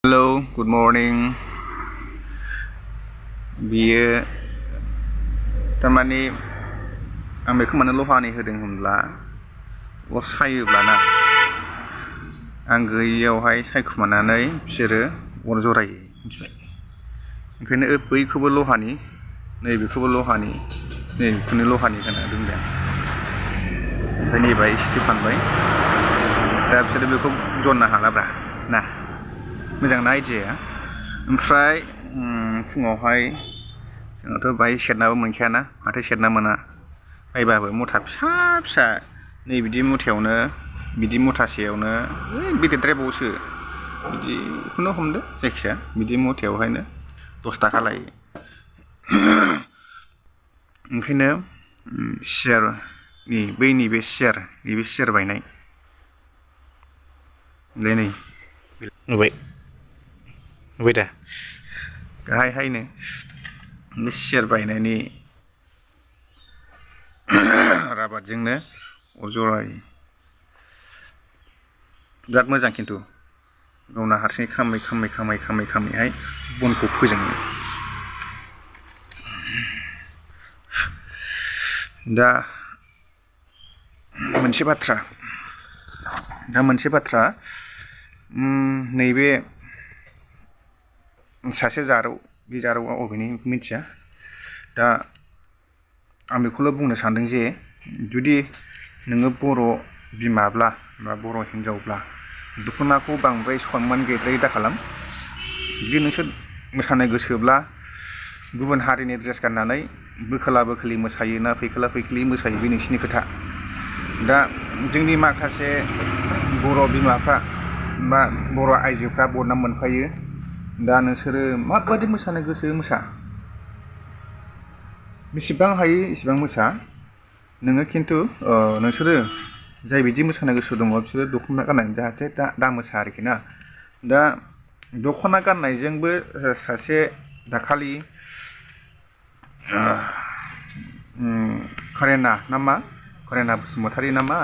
Hello, good morning. बियो थारमाने आं बेखौ मानो लहानि होदों होनब्ला अर सायोब्लाना आं गैयियावहाय सायखुमानानै बिसोरो अर जरायो मिथिबाय ओंखायनो बैखौबो लहानि नैबेखौबो लहानि नैबेखौनो लहानि होना दोनबाय ओमफ्राय नैबाय स्ट्रि फानबाय दा बिसोरो बेखौ जननो हालाब्रा ना मोजां ना आइडियाया ओमफ्राय फुङावहाय जोंनाथ' बाहाय सेरनाबो मोनखायाना माथो सेरना मोना बायबाबो मुथा फिसा फिसा नै बिदि मुथायावनो बिदि मुथासेयावनो बेदेरद्रायबावोसो बिदिखौनो हमदो जायखिजाया बिदि मुथायावहायनो 10 थाखा लायो ओंखायनो सियारनि बैनि बे सियार बायनाय नै नुबाय दा गाहायहायनो बे सियार बायनायनि राबादजोंनो अर जरायो बिराद मोजां खिन्थु गावना हारसिङै खामै बनखौ फोजोङो दा मोनसे बाथ्रा नैबे सासे जारौ बे जारौआ अबेनि मिथिया दा आं बेखौल' बुंनो सानदों जे जुदि नोङो बर' बिमाब्ला बा बर' हिनजावब्ला दख'नाखौ बांद्राय सनमान गैद्रायै दाखालाम जुदि नोंसोर मोसानो गोसोब्ला गुबुन हारिनि ड्रेस गाननानै बोखोला बोखोलि मोसायो ना फैखोला फैखोलि मोसायो बे नोंसिनि खोथा दा जोंनि माखासे बर' बिमाफ्रा बा बर' आइजोफ्रा बदनाम मोनफायो दा नोंसोरो माबायदि मोसानो गोसो मोसा बेसेबां हायो इसेबां मोसा नोङो खिन्थु नोंसोरो जाय बिदि मोसानो गोसो दङ बिसोरो दख'ना गाननानै जाहाथे दा मोसा आरोखि ना दा दख'ना गाननायजोंबो सासे दाखालि करेना बसुमतारी नामा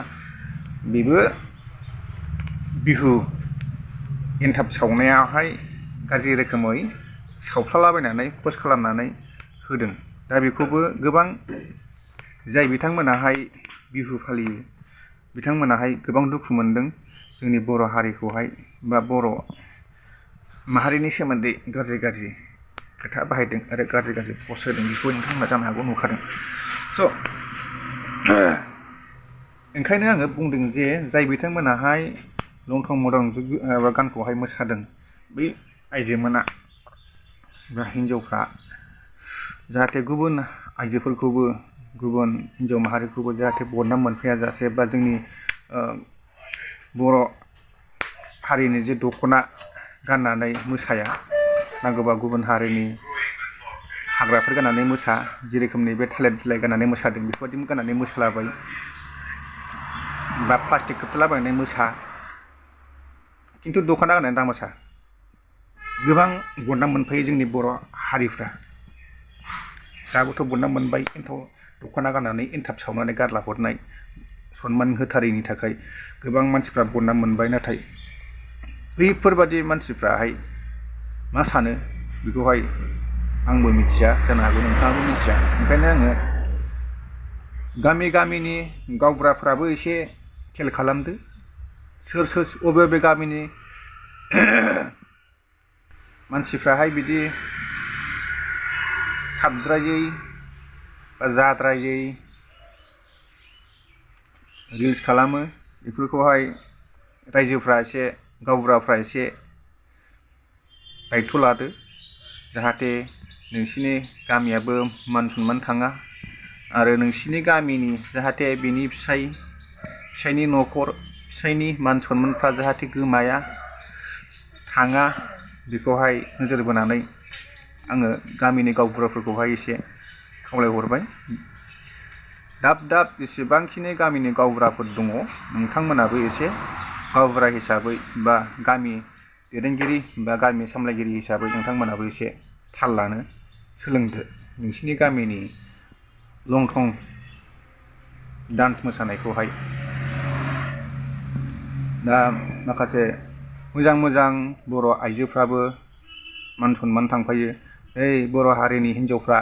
बेबो बिहु एनथाब सावनायावहाय गाज्रि रोखोमै सावफ्लालाबायनानै पस्ट खालामनानै होदों दा बेखौबो गोबां जाय बिथांमोनाहाय बिहु फालियो बिथांमोनाहाय गोबां दुखु मोनदों जोंनि बर' हारिखौहाय बा बर' माहारिनि सोमोन्दै गाज्रि खोथा बाहायदों आरो गाज्रि पस्ट होदों बेखौ नोंथांमोना जानो हागौ नुखादों स' ओंखायनो आङो बुंदों जे जाय बिथांमोनाहाय लंथं मदन गानखौहाय मोसादों बै आइजोमोना बा हिन्जावफ्रा जाहाथे गुबुन आइजोफोरखौबो गुबुन हिन्जाव माहारिखौबो जाहाथे बदनाम मोनफाया जासे बा जोंनि बर' हारिनि जे दख'ना गाननानै मोसाया नांगौबा गुबुन हारिनि हाग्राफोर गाननानै मोसा जेरोखोमनि बे थालिर बिलाइ गाननानै मोसादों बेफोरबायदि गाननानै मोसालाबाय बा प्लास्टिक खोबथेलाबायनानै मोसा खिन्थु दख'ना गाननानै दा मोसा गोबां बदनाम मोनफायो जोंनि बर' हारिफ्रा दाबोथ' बदनाम मोनबाय खिन्थु दख'ना गाननानै एनथाब सावनानै गारला हरनाय सनमान होथारैनि थाखाय गोबां मानसिफ्रा बदनाम मोनबाय नाथाय बैफोरबादि मानसिफ्राहाय मा सानो बेखौहाय आंबो मिथिया जानो हागौ नोंथाङाबो मिथिया ओंखायनो आङो गामिनि गावबुराफ्राबो एसे खेल खालामदो सोर बबे गामिनि मानसिफ्राहाय बिदि साबद्रायै बा जाद्रायै रिल्स खालामो बेफोरखौहाय रायजोफ्रा एसे गावबुराफ्रा एसे दायथ' लादो जाहाथे नोंसिनि गामियाबो मान सनमान थाङा आरो नोंसिनि गामिनि जाहाथे बिनि फिसायनि न'खर फिसायनि मान सनमानफ्रा जाहाथे गोमाया थाङा बेखौहाय नोजोर बोनानै आङो गामिनि गावबुराफोरखौहाय एसे खावलायहरबाय दाब जेसेबांखिनि गामिनि गावबुराफोर दङ नोंथांमोनाबो एसे गावबुरा हिसाबै बा गामि दैदेनगिरि बा गामि सामलायगिरि हिसाबै नोंथांमोनाबो एसे थाल लानो सोलोंदो नोंसिनि गामिनि लंथं डान्स मोसानायखौहाय दा माखासे मोजां मोजां बर' आइजोफ्राबो मान सनमान थांफायो। बर' हारिनि हिन्जावफ्रा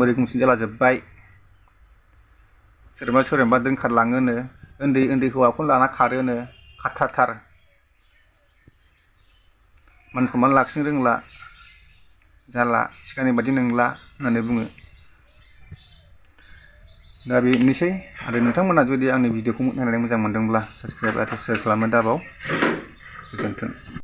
रोखोमसे जालाजोब्बाय। सोरजोंबा दोनखारलाङोनो, उन्दै हौवाखौनो लाना खारोनो, खाथ्राथार। मान सनमान लाखिनो रोंला, जाला, सिगांनि बादि नंला होननानै बुङो। दा बेनोसै। आरो नोंथांमोना जुदि आंनि भिडिअखौ नायनानै मोजां मोनदोंब्ला साबस्क्राइब आरो शेयार खालामनो दाबाव। गोजोन्थों।